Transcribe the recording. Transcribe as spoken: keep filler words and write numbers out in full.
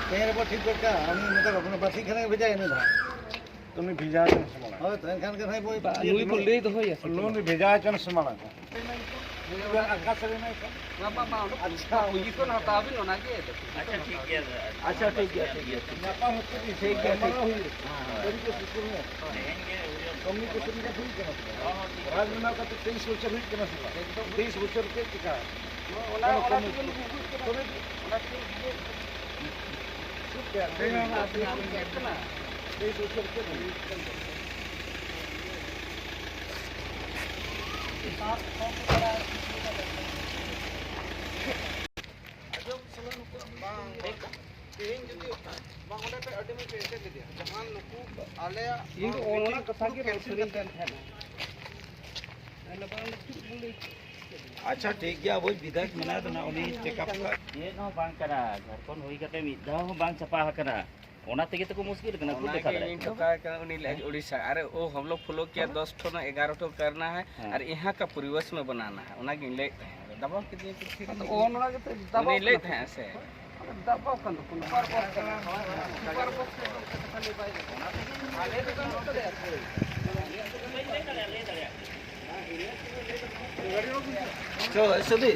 ᱛᱮᱦᱮᱧ ᱨᱮᱵᱚ ᱴᱷᱤᱠ ᱜᱚᱫ ᱠᱟᱜᱼᱟ, ᱩᱱᱤ ᱢᱮᱛᱟ ᱠᱚ ᱠᱟᱱᱟ, ᱵᱟᱨᱥᱤᱧ ᱠᱷᱟᱱ ᱜᱮ ᱵᱷᱮᱡᱟᱭᱟ ᱩᱱᱤ ᱫᱚ ᱦᱟᱸᱜ᱾ ᱩᱱᱤ ᱵᱷᱮᱡᱟ ᱦᱚᱪᱚ ᱥᱮ ᱢᱟᱲᱟᱝ᱾ ᱦᱳᱭ, ᱛᱚ ᱮᱱᱠᱷᱟᱱ ᱜᱮ ᱱᱟᱦᱟᱜ ᱵᱚ ᱱᱩᱭ ᱵᱚ ᱞᱟᱹᱭ ᱫᱚᱦᱚᱭᱟ ᱥᱮ ᱱᱩᱭ ᱵᱷᱮᱡᱟ ᱦᱚᱪᱚ ᱥᱮ ᱢᱟᱲᱟᱝ᱾ ᱟᱠᱟ ᱥᱮᱫ ᱨᱮ ᱢᱮᱱᱟᱭ ᱠᱷᱟᱱ? ᱵᱟᱝ, ᱵᱟᱝ, ᱵᱟᱝ, ᱚᱸᱰᱮ ᱟᱪᱪᱷᱟ, ᱯᱚᱡᱤᱥᱚᱱ ᱦᱟᱛᱟᱣ ᱵᱤᱱ, ᱚᱱᱟᱜᱮ᱾ ᱟᱪᱪᱷᱟ, ᱴᱷᱤᱠ ᱜᱮᱭᱟ᱾ ᱟᱪᱪᱷᱟ, ᱴᱷᱤᱠ ᱜᱮᱭᱟ, ᱴᱷᱤᱠ ᱜᱮᱭᱟ, ᱴᱷᱤᱠ ᱜᱮᱭᱟ᱾ ᱧᱟᱯᱟᱢ ᱦᱚᱪᱚ ᱵᱤᱱ᱾ ᱴᱷᱤᱠ ᱜᱮᱭᱟ, ᱴᱷᱤᱠ ᱜᱮᱭᱟ᱾ ᱦᱩᱭᱩᱜ᱾ ᱛᱮᱦᱮᱧ ᱜᱮ ᱦᱩᱭᱩᱜ᱾ ᱠᱚᱢᱤᱴᱤ ᱠᱚ ᱦᱩᱭ ᱠᱟᱱᱟ ᱥᱮ ᱵᱟᱝ? ᱦᱚᱸ, ᱦᱚᱸ, ᱴᱷᱤᱠ ᱨᱟᱡᱽ ᱜᱮᱭᱟ᱾ ᱵᱮᱱᱟᱣ ᱠᱟᱛᱮ ᱛᱮᱭᱤᱥ ᱵᱚᱪᱷᱚᱨ ᱦᱩᱭᱩᱜ ᱠᱟᱱᱟ ᱥᱮ ᱵᱟᱝ? ᱮᱠᱫᱚᱢ᱾ ᱛᱮᱭᱤᱥ ᱵᱚᱪᱷᱚᱨ ᱪᱮᱫ ᱪᱮᱠᱟ? ᱚᱱᱟ, ᱚᱱᱟ ᱠᱚᱢᱤᱴᱤ᱾ ᱛᱮᱜᱮ ᱱᱩᱠᱩ ᱠᱚ ᱦᱩᱭᱩᱜ ᱠᱟᱱᱟ᱾ ᱠᱚᱢᱤᱴᱤ᱾ ᱚᱱᱟ ᱛᱮᱜᱮ ᱦᱩᱭᱩᱜ ᱠᱟᱱᱟ᱾ ᱪᱮᱫ ᱯᱮ ᱟᱹᱠᱷᱨᱤᱧᱟ? ᱚᱱᱟ ᱛᱮᱜᱮ ᱦᱩᱭᱩᱜ ᱠᱟᱱᱟ᱾ ᱛᱮᱭᱤᱥ ᱵᱚᱪᱷᱚᱨ ᱪᱮᱫ ᱦᱩᱭᱩᱜ ᱠᱟᱱᱟ? ᱟᱸᱡᱚᱢ ᱥᱟᱱᱟ ᱱᱩᱠᱩᱣᱟᱜ ᱵᱟᱝ᱾ ᱛᱮᱦᱮᱧ ᱡᱩᱫᱤ ᱵᱟᱝ ᱚᱸᱰᱮ ᱯᱮ ᱟᱹᱰᱤ ᱢᱚᱡᱽ ᱯᱮ ᱮᱴᱮᱫ ᱠᱮᱫᱮᱭᱟ, ᱡᱟᱦᱟᱸ ᱱᱩᱠᱩ ᱟᱞᱮᱭᱟᱜ ᱤᱧ ᱫᱚ ᱚᱱᱟ ᱠᱟᱛᱷᱟ ᱜᱮ ᱨᱚᱲ ᱥᱟᱱᱟᱧ ᱠᱟᱱ ᱛᱟᱦᱮᱸᱱᱟ᱾ ᱟᱪᱪᱷᱟ, ᱴᱷᱤᱠ ᱜᱮᱭᱟ, ᱟᱵᱚᱭᱤᱡ ᱵᱤᱫᱷᱟᱭᱚᱠ ᱢᱮᱱᱟᱭ ᱛᱟᱵᱚᱱᱟ, ᱩᱱᱤ ᱪᱮᱠᱟᱯ ᱠᱟᱜ᱾ ᱪᱮᱫ ᱦᱚᱸ ᱵᱟᱝ ᱠᱟᱱᱟ, ᱡᱷᱟᱲᱠᱷᱚᱸᱰ ᱦᱩᱭ ᱠᱟᱛᱮ ᱢᱤᱫ ᱫᱷᱟᱣ ᱦᱚᱸ ᱵᱟᱝ ᱪᱷᱟᱯᱟ ᱟᱠᱟᱱᱟ᱾ ᱚᱱᱟ ᱛᱮᱜᱮ ᱛᱚᱠᱚ ᱢᱩᱥᱠᱤᱞ ᱠᱟᱱᱟ, ᱠᱷᱩᱵ ᱚᱱᱟ ᱫᱮᱠᱷᱟ ᱜᱮ ᱫᱟᱲᱮᱭᱟᱜ ᱤᱧ ᱠᱟᱱᱟ᱾ ᱴᱷᱚᱠᱟ ᱠᱟᱱᱟ, ᱩᱱᱤ ᱞᱟᱹᱭ ᱩᱲᱤᱥᱥᱟ᱾ ᱟᱨᱮ, ᱳ, ᱦᱚᱢ ᱞᱳᱜ ᱯᱷᱚᱞᱳ ᱠᱤᱭᱟ, ᱫᱚᱥ ᱴᱷᱚ ᱱᱟ, ᱮᱜᱟᱨᱚ ᱴᱷᱚ ᱠᱟᱨᱱᱟ ᱦᱟᱭ, ᱦᱮᱸ᱾ ᱟᱨ ᱭᱟᱦᱟᱸ ᱠᱟ ᱯᱚᱨᱤᱵᱮᱥ ᱢᱮ ᱵᱟᱱᱟᱱᱟ ᱦᱟᱭ, ᱚᱱᱟ ᱜᱤᱧ ᱞᱟᱹᱭᱮᱫ ᱛᱟᱦᱮᱸᱫ᱾ ᱫᱟᱵᱟᱣ ᱠᱮᱫᱤᱧᱟ ᱠᱚ ᱴᱷᱤᱠ ᱟᱫᱚ ᱜᱮ᱾ ᱚᱱᱟ ᱜᱮᱛᱚ ᱫᱟᱵᱟᱣ ᱩᱱᱤ ᱞᱟᱹᱭᱮᱫ ᱠᱟᱱᱟ᱾ ᱛᱟᱦᱮᱸᱫ ᱥᱮ? ᱟᱫᱚ ᱫᱟᱵᱟᱣ ᱠᱟᱱ ᱫᱚᱠᱚ, ᱥᱩᱯᱟᱨ ᱵᱚᱠᱥ ᱠᱟᱱᱟ᱾ ᱥᱩᱯᱟᱨ ᱵᱚᱠᱥ ᱨᱮ ᱫᱚ ᱚᱱᱠᱟ ᱠᱟᱛᱷᱟ ᱞᱟᱹᱭ ᱵᱟᱭ ᱜᱟᱱᱚᱜᱼᱟ᱾ ᱚᱱᱟ ᱛᱮᱜᱮ ᱟᱞᱮ ᱫᱚ ᱵᱟᱹᱱᱩᱜ ᱛᱟᱞᱮᱭᱟ᱾ ᱪᱚ, ᱥᱩᱫᱷᱤ᱾